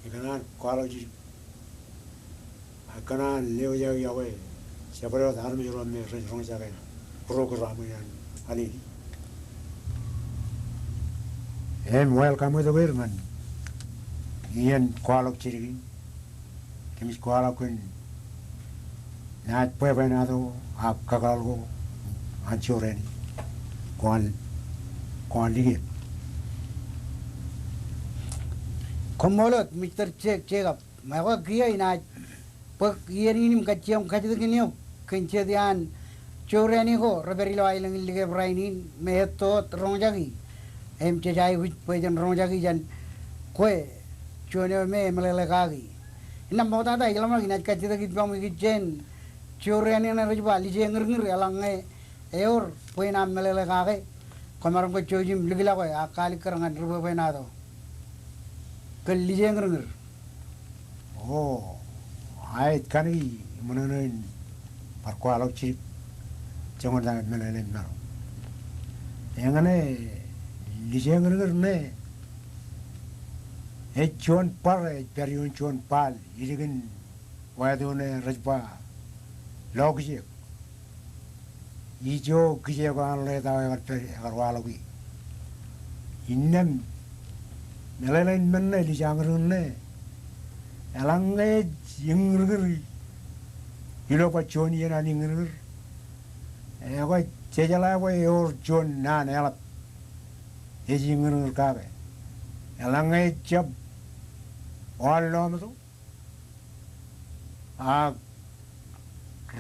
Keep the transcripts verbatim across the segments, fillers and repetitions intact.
Kōṇaan kwaḷọk jidik. Ak kōṇaan lewōj aō iọkwe jabdewōt armej ro me rej roñjake program in an Alele. Im welcome tok er ñan iien kwaḷọk jidik in. Kōmij kwaḷọk kōn naaj bwebwenato ak kakōḷḷe ko an jorrāān in. Kwōn, kwōn likien. Koṃṃool wōt, Mister Jack Jacob. Im ekwe kiiō inaaj bōk iien in im kajjioñ kajjitōkin eok kōn jet iaan jorrāān ko rej pād ilo aelōñ in Likep rainin me etto wōt roñjaki. Im jej aikuj bwe jen roñjaki jān kwe juon eo me emeḷeḷe kaki. Innām ṃoktata ij ḷōmṇak inaaj kajjitōk ippaṃ ikijjien jorrāān in rej ba Lijeñūrñūr, eḷaññe ewōr bwe en aṃ meḷeḷe kake, kwōmaroñ ke jouj im likḷọk e ak kalikkar ñan ri bwebwenato kōn Lijeñūrñūr. O, aet, kanooj iṃōṇōṇō in bar kwaḷọk jidik joñan ta meḷeḷe in ṃaro. Eñṇe Lijeñūrñūr ṇe ej juon bar, ej pād ioon juon baal ilikin wāto ṇe rej ba Lokjek. Ijo kijeek eo an ḷetao ekar pād, ekar waḷọk ie. Innām meḷeḷein men ṇe Lijeñūrñūr ṇe, eḷaññe ej iññūrñūr ilo bwe juon iien an iññūrñūr, ekwe jejeḷā bwe ewōr juon naan eḷap ej iññūrñūr kake. Eḷaññe ejjab wōn lọmeto, ak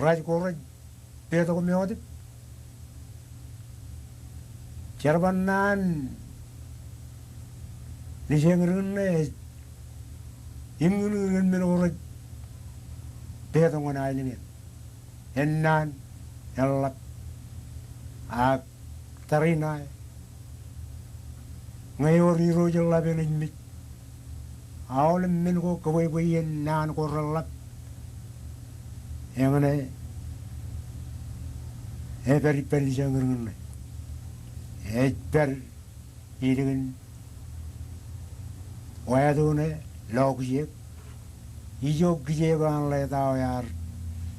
raj ko rej petok im eotip, jerbal naan Lijeñūrñūr ṇe ej iññūrñūr kōn men ko rej petok ñan aelōñ in. Ennaan, eḷap, ak tariṇae. Ñe ewōr irooj ḷap eṇ ej mej, aolep men ko kōbwebwe iien naan ko reḷap. Eñṇe ej pād ippān Lijeñūrñūr ṇe. Ej pād ilikin wāto ṇe Lokjek. Ijo kijeek eo an ḷetao ear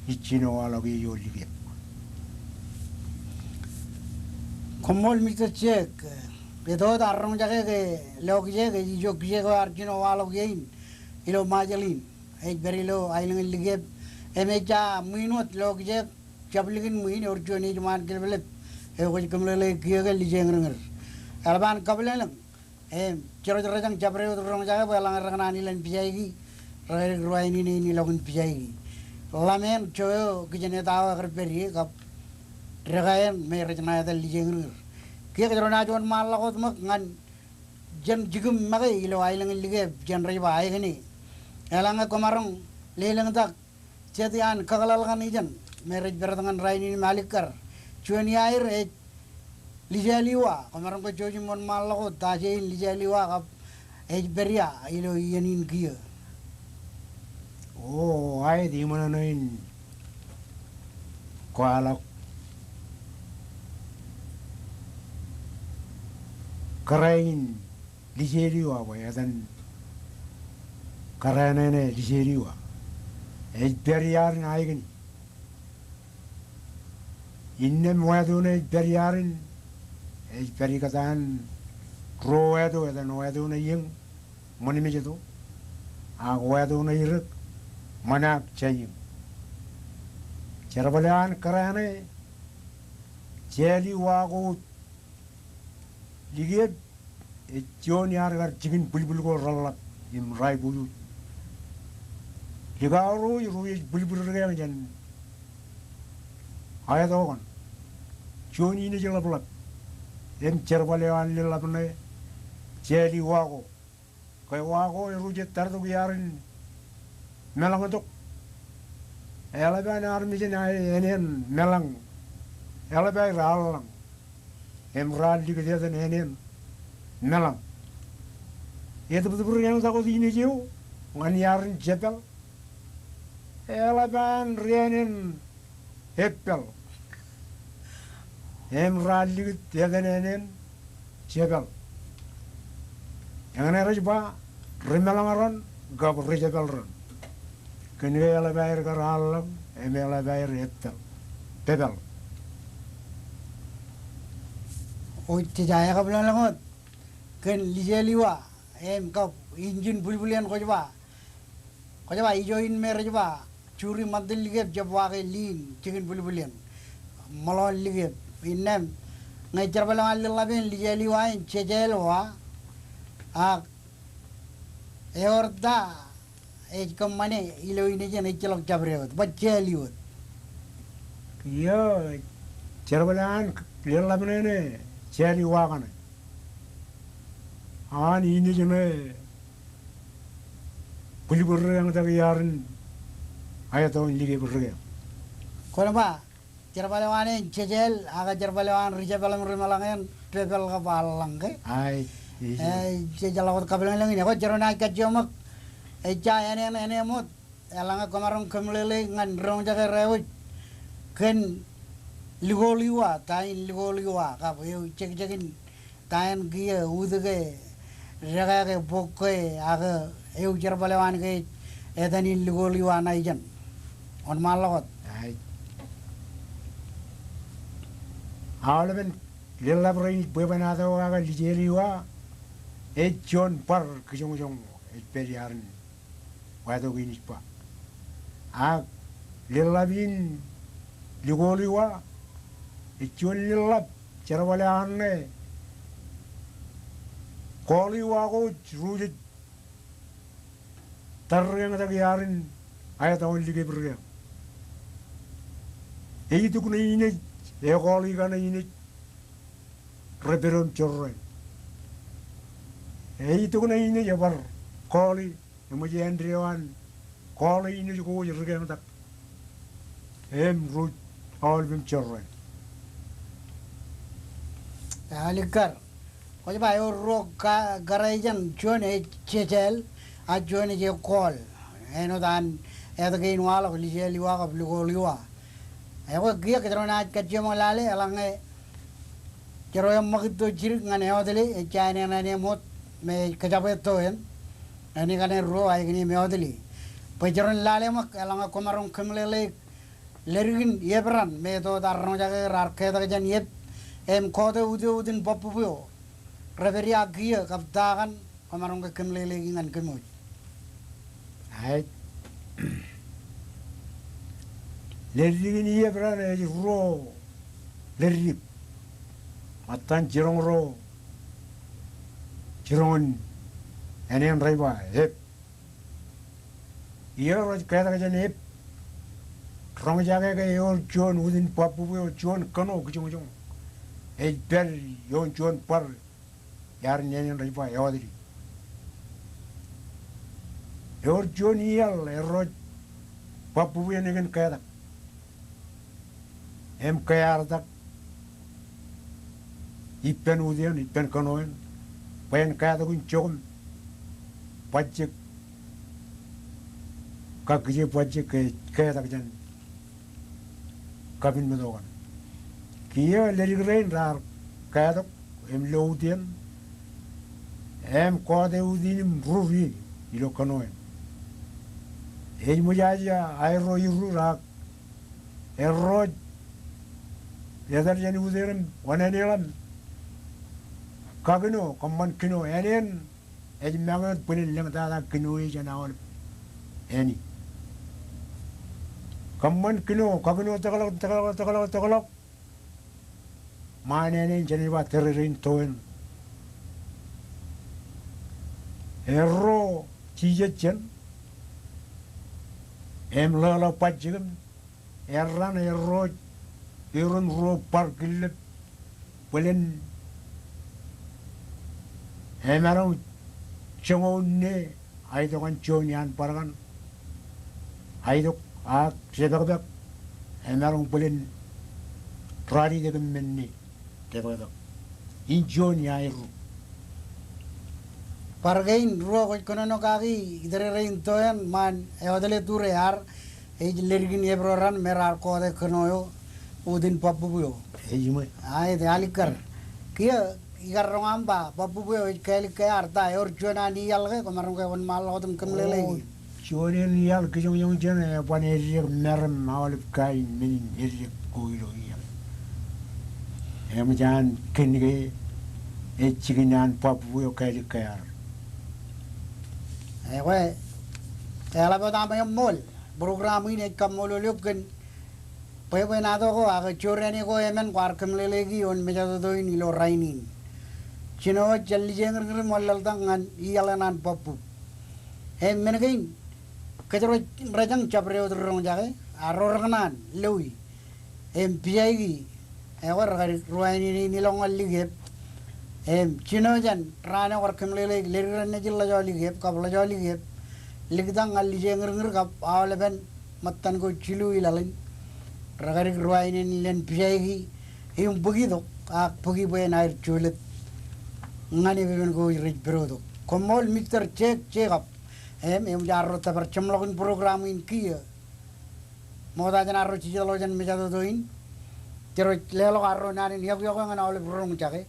ijjino waḷọk ie ioon Likep. Koṃṃool Mister Jack. Etto wōt ad roñjake ke Lokjek ej ijo kijeek eo ear jino waḷọk ie in ilo Ṃajeḷ in. Ej pād ilo aelōñ in Likep im ej ja ṃwiin wōt Lokjek jab likin ṃwiin, ewōr juon ejiṃaan kōlepḷep eo kwōj kōmeḷeḷe kiiō ke Lijeñūrñūr. Eḷap an kabwilōñlōñ im jirooj rejañ jabdewōt roñjake bwe eḷaññe rekōṇaan ilān pijaiki, rekālik ruwainene in ilọk in pijaiki. Ḷameen jo eo kijeneta eo ekar pād ie kab dekā eṇ me rej ṇa etal Lijeñūrñūr. Kiiō kōjro naaj wōnṃaanḷọk wōt ṃōk ñan jān jikin make ilo aelōñ in Likep jān rej ba Aikene. Eḷaññe kwōmaroñ lelōñtak jet iaan kakōḷḷe kaṇ ijeṇ me rej pād tok ñan rainin im alikkar, juon iaer ej Lijāliwa. Kwōmaroñ ke jouj im wōnṃaanḷọk wōt ta jein Lijāliwa kab ej pād ia ilo iien in kiiō? O, aet, iṃōṇōṇō in kwaḷọk kōrā in Lijāliwa bwe etan kōrā ṇe ṇe Lijāliwa. Ej pād iaar in Aikene. Innām wāto ṇe ej pād iaar in, ej pād ikōtaan ruo wāto, etan wāto ṇe Iōñ, ṃōn im ejeto, ak wāto ṇe Irōk, ṃōn ak jāiōñ. Jerbal eo an kōrā ṇe, Jāliwa ko wōt Likep, ej juon iaar kar jikin bwilbwil ko reḷḷap im raibujuuj. Likao ro ej, ro ej bwilbwil ri keañ jān aeto kaṇ. Juon in ej ḷapḷap. Im jerbal eo an leḷḷap ṇe, Jāliwa ko. Ke wa ko erro jet tar tok iaar in meḷañ tok. Eḷap an armej in aer ānen meḷañ. Eḷap aer aḷḷañ. Im raar likūt etan ānen meḷañ. Etōptōp ri keañ tok wōt inij eo ñan iaar in jepel. Eḷap an ri ānen epel. Im raar likūt etan ānen jepel. Eñṇe rej ba, ri meḷañ ran, kab ri-jepel ren. Kōn ke eḷap aer kar allōñ, im eḷap aer eppeḷ, pepel. O, jej aikuj lōñlōñ wōt kōn Lijeliwa, im kab injin bulbulien kwōj ba. Kwōj ba ijo in me rej ba, juri ṃantin likep jab wa ke liin jikin bulbulien. Ṃōḷoon likep. Innām, ñe jerbal eo an leḷḷap in Lijeliwa in jejāāl wa, ak ewōr ta ej kōṃṃane ilo inejān ejjeḷọk jabdewōt, baj jāāl iwōt. Kiiō, jerbal eo an leḷḷap ṇe ṇe jāāl iwa kaṇe. An inej ṇe bwilbwilrikeañ tak iaar in aettoon likep rikeañ. Kwōn ba, jerbal eo an en jejāāl, ak jerbal eo an ri-jepel im ri-meḷañ en pepel kab allōñ ke? Ai, ij. E, jej ḷọk wōt kabwilōñlōñ in, ekwe jeroñ naaj kajjioñ ṃōk, ejja āne, āne ṃoot, eḷaññe kwōmaroñ kōmeḷeḷeik ñan roñjake rewōj kōn Likoḷiwa, ta in Likoḷiwa, kab ewi jekjek in ta in kiiō, utke, dekā ke, bok ke, ak ewi jerbal eo an ke ej etan in Likoḷiwa ṇa ijeṇ. Wōnṃaanḷọk wōt. Ai. Aolepen leḷḷap rein ij bwebwenato kake Lijeliwa, ej juon bar kijoñjoñ ej pād iaar in wātok in ij ba. Ak leḷḷap in Likoḷiwa, ej juon leḷḷap jerbal eo an ṇe kọọḷi wa ko ej ruj ej tarrikeañ tak iaar in aettoon likep rikeañ. Ej itok ṇe inej, ekọọḷi kaṇe inej, rej pād im jorrāān. Ej itok ṇe inej ebar kọọḷi, eṃōj āindein eo an kọọḷe inej ko ej rikeañ tak im ruj aolep im jorrāān. Alikkar. Kwōj ba ewōr ruo ka-, kōrā ijeṇ, juon ej jejāāl, ak juon ej ekọọl. Āinwōt an āt kein waḷọk, Lijeliwa kab Likoḷiwa. Ekwe kiiō kōjro naaj kajjioñ ṃōk lale, eḷaññe jero eṃṃakūt to jidik ñan Eotli, ejja āne, āne ṃoot me ej kōjjab etto en. Āne kaṇe ruo, aikuj im Eotli. Bwe jeroñ lale ṃōk, eḷaññe kwōmaroñ kōmeḷeḷeik leddik in iep raṇ me etoto ar roñjake raar ketak jān iep, im kọọte utiot in bōbbubu eo, rej pād ia kiiō kab ta kaṇ kwōmaroñ ke kōmeḷeḷeik ñan kōmwōj. Ai. Leddik in iep raṇ ej ruo leddik. Ṃōttan jiroñ ro, jiroñ in āne rej ba ep. Iiō rej ketak jān ep, roñjake ke ewōr juon ut in bōbbubu eo, juon kōno kijoñjoñ ej pād ioon juon bar iaar in āne rej ba Eotli. Ewōr juon iaḷ erro ej bōbbubu eṇ ekōn ketak im keartak ippān ut eṇ, ippān kōno eṇ, bwe en katak in jokum bajjek kakkije bajjek ke ej ketak jān kapin meto kaṇ. Kiiō leddik rein raar katok im lo ut eṇ im kọọte ut in im rur ie ilo kōno eṇ. Ej ṃōj aje aerro irrur ak erro ej etal jān ut eṇ im wōn āne ḷọk im kakino, kōṃṃan kino, āne eṇ ej make wōt bōlen lōñtata kino e jān aolep āne. Kōṃṃan kino, kakino tōkḷọk, tōkḷọk, tōkḷọk, tōkḷọk. Ṃaan āne eṇ jenaaj ba tōrerein to eṇ. Erro jijet jān im ḷōḷḷọk bajjek im erraan erro ej erom ruo bar killep bōlen emaroñ joñoul ṇe aetok an juon iaan bar kaṇ. Aetok ak depakpak emaroñ bōlen ralitōk im men ṇe depakpak. In juon ia erro. Bar kein ruo kwōj kōnono kaki tōrerein to eṇ ṃaan Eotli Ture ear ej leddik in iep ro raṇ me raar kọọte kōno eo, ut in bōbbubu eo. Ej ṃōj. Aet, alikkar. Kiiō ikar roñ aṃ ba bōbbup eo ej kāālik ke ear ta, ewōr juon an iaḷ ke kwōmaroñ ke wōnṃaanḷọk wōt im kōmeḷeḷeiki? O, juon en iaḷ kijoñjoñ jān e, ban eddek meram aolep kain men in eddek ko ilo iaḷ. Eṃōj an kōn ke ej jikin an bōbbup eo kāālik ke ear. Ekwe, eḷap wōt aṃ eṃṃool. Program in ej kaṃṃoolol eok kōn bwebwenato ko ak jorrāān ko emān kwaar kōmeḷeḷeiki ioon mejatoto in ilo rainin. Jino ej jān lijeñūrñūr im wanlaḷtak ñan iaḷ eṇ an bōbbup. Im men kein, kōjro rej jañin jabdewōt ri roñjake, a ro rekōṇaan loi im pijaiki, ekwe, rekadik ri wāween in ilọk ñan Likep. Im jino jān raan eo kwaar kōmeḷeḷeik, leddik raṇ nejin ḷọk ḷọk Likep, kab ḷọk ḷọk Likep, liktak ñan lijeñūrñūr kab aolepen ṃōttan ko jilu ilaḷ in. Rekadik ri wāween in len pijaiki im bōkitok, ak bōki bwe en aer jolōt ñan epepen ko rej pedotok. Koṃṃool Mister Jack Jacob. Im, eṃōj arro tōpar jeṃḷọkin program in kiiō. Ṃokta jān arro jijet ḷọk jān mejatoto in, rej leḷọk arro naan in iọkiọkwe ñan aolep ri roñjake.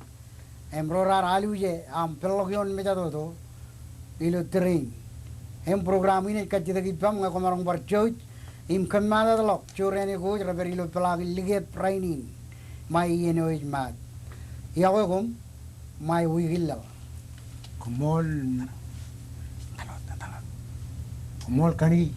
Im ro raar aluje aṃ peḷḷọk ioon mejatoto ilo tōre in. Im program in ej kajjitōk ippaṃ ñe kwōmaroñ bar jouj im kōmmaatḷọk jorrāān ko rej pād ilo peḷaakin Likep rainin. Ṃae iien eo ej maat. Iọkwe koṃ, ṃae wiik in laḷ. Koṃṃool. Koṃṃool kōnke